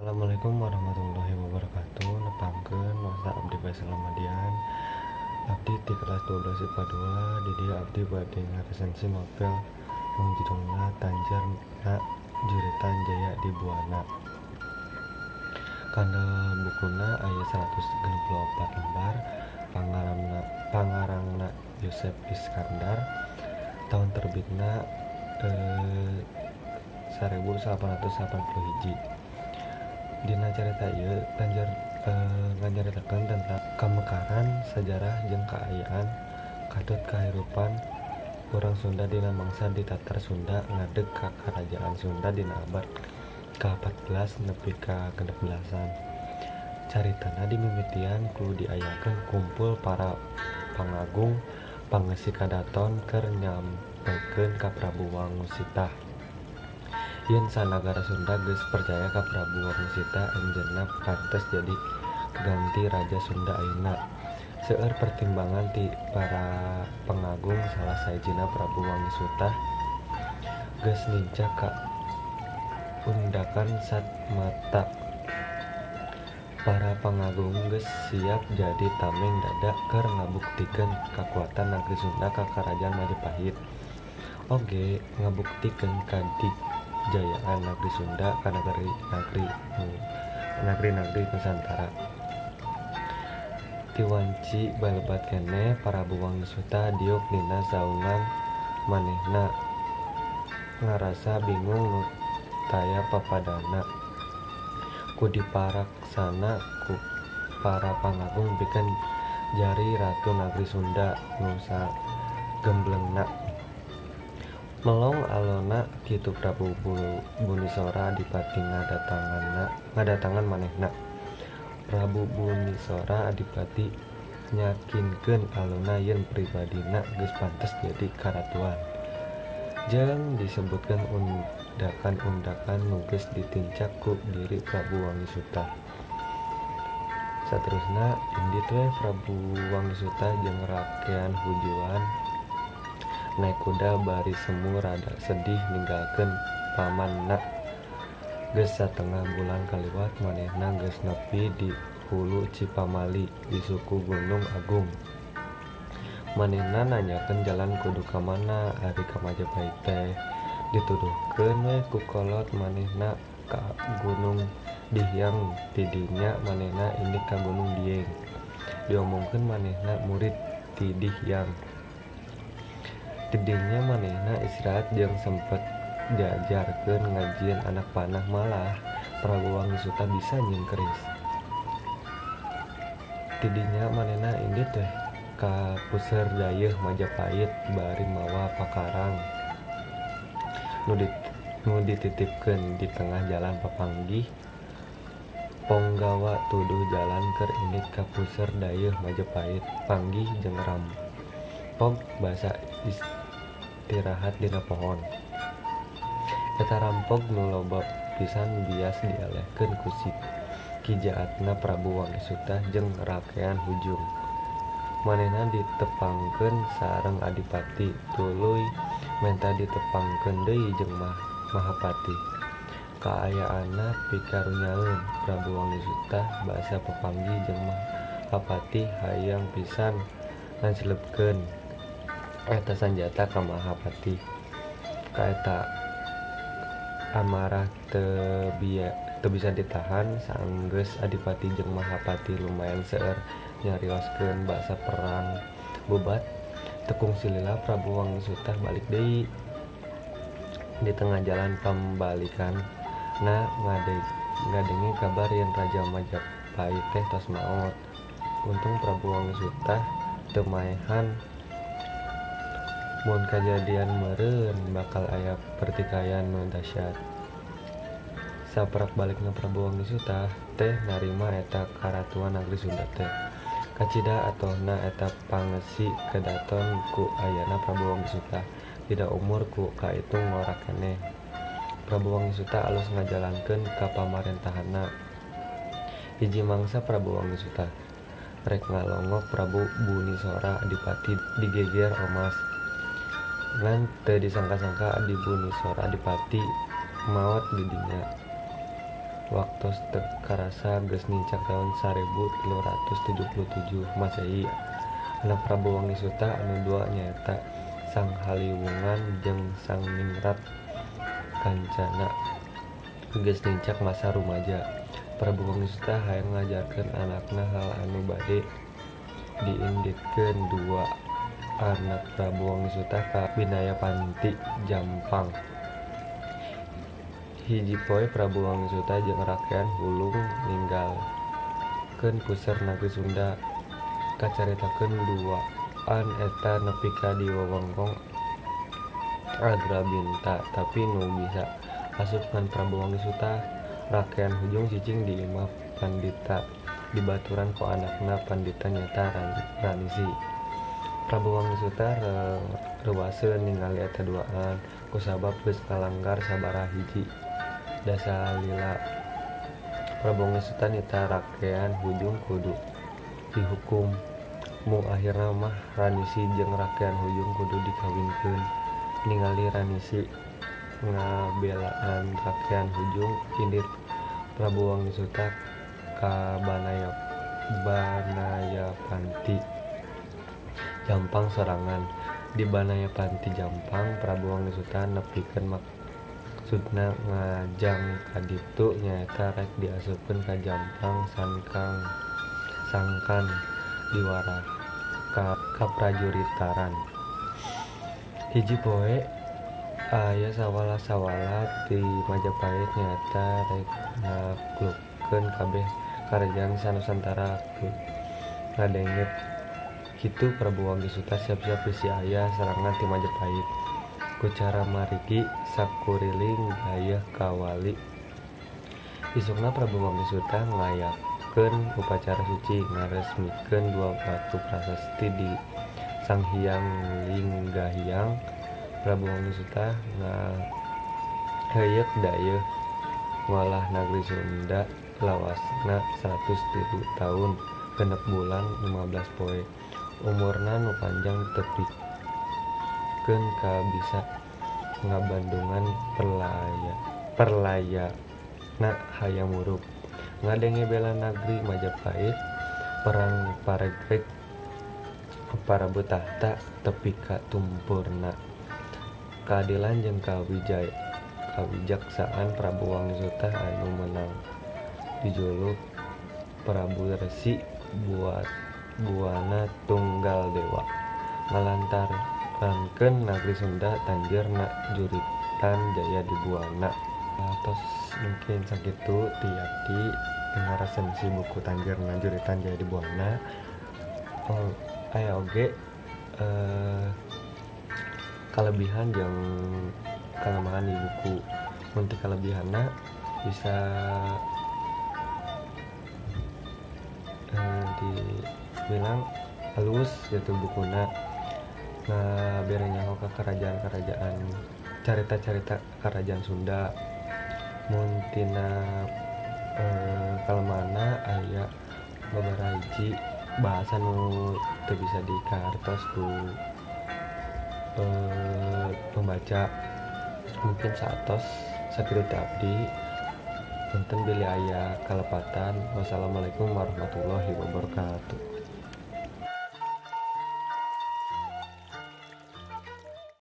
Assalamualaikum warahmatullahi wabarakatuh. Nepangkeun wasta abdi Faisal Ramadian. Abdi di kelas 12 IPA 2. Di dieu abdi bade ngaresensi novel nu judulna Tanjer Na Juritan Jaya di Buana. Kana bukuna aya 164 lembar, pangarangna Yusef Iskandar, tahun terbitna 1881. Dina carita ieu Tanjer ngajaritakeun tentang kamekaran sajarah jeung kaayaan katut kahirupan urang Sunda dina mangsa di Tatar Sunda ngadeg ka Karajaan Sunda dina abad ka-14 nepi ka 16-an. Caritana dimimitian ku diayakeun kumpul para pangagung pangeusi kadaton keur nyampekeun ka Prabu Wangusita. Yen sanagara Sunda geus percaya ka Prabu Wangusita, anjeunna pantes jadi kaganti Raja Sunda ayeuna. Seueur pertimbangan ti para pangagung, salah sahijina Prabu Wangisuta geus nincak ka undakan Satmata. Para pangagung geus siap jadi tameng dada keur ngabuktikeun kakuatan nagri Sunda ka Karajaan Majapahit. Oge ngabuktikeun kadijayaan nagri Sunda ka nagri-nagri Nusantara. Ti wanci balebat keneh Prabu Wangisuta diuk dina saungan manehna ngarasa bingung nu taya papadana. Ku diparaksana ku para pangagung pikeun jari ratu nagri Sunda nu sagemblengna. Melong alona kitu Prabu Bunisora Adipati ngadatangan manehna. Prabu Bunisora Adipati nyakinkeun alona yen pribadina geus pantes jadi karatuan. Jeung disebutkeun undakan-undakan nu geus ditincak ku diri Prabu Wangisuta. Saterusna indit we Prabu Wangisuta jeung rakean hujuan naik kuda bari semu rada sedih ninggalkeun pamanna. Geus satengah bulan kaliwat manehna geus nepi di hulu Cipamali di suku Gunung Agung. Manehna nanyakeun jalan kudu ka mana ari ka Majapahit teh. Dituduhkeun we ku kolot manehna ka Gunung Dihyang, tidinya manehna indit ka Gunung Dieng. Diomongkeun manehna murid ti Dihyang. Tidinya manehna istirahat jeung sempet diajarkeun ngajieun anak panah, malah Prabu Wangisuta bisa nyieun keris. Tidinya manehna indit teh ka Puseur Dayeuh Majapahit bari mawa pakarang nu dititipkeun di tengah jalan papanggih ponggawa tuduh jalan keur indit ka Puseur Dayeuh Majapahit panggih jeung rampog basa istirahat dina pohon. Eta rampog nu loba pisan bias dielehkeun ku si kijaatna Prabu Wangisuta jeung rakean hujung. Manehna ditepangkeun sareng Adipati, tuluy menta ditepangkeun deui jeung Mahapati. Kaayaanna pikarunyaeun Prabu Wangisuta basa papanggih jeung Mahapati hayang pisan ngajelebkeun eta sanjata ka Mahapati. Kaeta amarah teu bisa ditahan saenggeus Adipati jeung Mahapati lumayan seueur nyarioskeun basa perang bubat. Tekung silila Prabu Wangisuta balik deui. Di tengah jalan pambalikan na ngadenge kabar yen Raja Majapahit teh tos maot. Untung Prabu Wangisuta teu maehan mun kajadian meureun bakal aya pertikaian nu dahsyat. Saprak balikna Prabu Wangisuta teh narima eta karatuan nagri Sunda teh. Kacida atohna eta pangeusi kedaton ku ayana Prabu Wangisuta tidak umur ku kaitung ngora keneh. Prabu Wangisuta alus ngajalankeun ka pamarentahanna. Hiji mangsa Prabu Wangisuta rek ngalongok Prabu Bunisora Adipati digeger omas. Ngan teu disangka-sangka Adi Bunisora Adipati maot di dinya. Waktos teu karasa geus nincak taun 1377 Masehi. Anak Prabu Wangisuta anu dua nyaeta Sang Haliwungan jeung Sang Ningrat Kancana geus nincak masa rumaja. Prabu Wangisuta hayang ngajarkeun anakna hal anu bade diinditkeun dua anak Prabu Wangisuta ka Binayapanti Jampang. Hiji poe Prabu Wangisuta jeung Rakean Hulung ninggalkeun puseur nagri Sunda. Kacaritakeun duaan eta nepi ka di wewengkon Agrabinta, tapi nu bisa asup ngan Prabu Wangisuta. Rakean Hujung cicing di imah pandita dibaturan ku anakna pandita nyaeta Ranisi. Prabu Wangisuta reuwaseun ningali eta duaan kusabab geus ngalanggar sabaraha hiji dasalila. Prabu Wangisuta nita Rakean Hujung kudu dihukum. Mung akhirna mah Ranisi jeung Rakean Hujung kudu dikawinkeun. Ningali Ranisi ngabelaan Rakean Hujung indit Prabu Wangisuta ka Banayapanti Jampang sorangan. Di Banayapanti Jampang Prabu Wangisuta nepikeun maksudna ngajang ka ditu nyaeta rek diasupkeun ka Jampang sangkan diwarah ka kaprajuritaran. Hiji poe aya sawala-sawala ti Majapahit nyaeta rek ngaklukkeun kabeh karajaan sanusantara. Ngadenge kitu Prabu Wangisuta siap-siap bisi aya serangan ti Majapahit. Ku cara marigi sakuriling gayeuh kawali. Isukna Prabu Wangisuta ngayakeun upacara suci ngaresmikeun dua batu prasasti di Sang Hyang Linggahyang. Prabu Wangisuta ngaheuyeuk dayeuh ngolah nagri Sunda lawasna 103 taun 6 bulan 15 poe. Umurna nu panjang tepikeun ka bisa ngabandungan perlayana Hayam Wuruk. Ngadenge bela nagri Majapahit perang paregreg parebut tahta tepi ka tumpurna. Keadilan jeung kawijaksaan Prabu Wangisuta anu menang dijuluk Prabu Resi Buana Tunggal Dewa. Ngalantarankeun nagri Sunda tanjerna juritan jaya di Buana. Tos mungkin sakitu ti abdi ngaresensi buku Tanjerna Juritan Jaya di Buana. Oh, aya oge kalebihan jeung kalemahan di buku. Mun ti kalebihanna bisa dibilang halus gitu bukuna, ngabere nyaho ka kerajaan-kerajaan, carita-carita kerajaan Sunda. Mun tina kalemahna aya babaraha hiji bahasa nu teu bisa dikartos ku pembaca. Mungkin saatos sakitu teh abdi. Punten bilih aya kalepatan. Wassalamualaikum warahmatullahi wabarakatuh.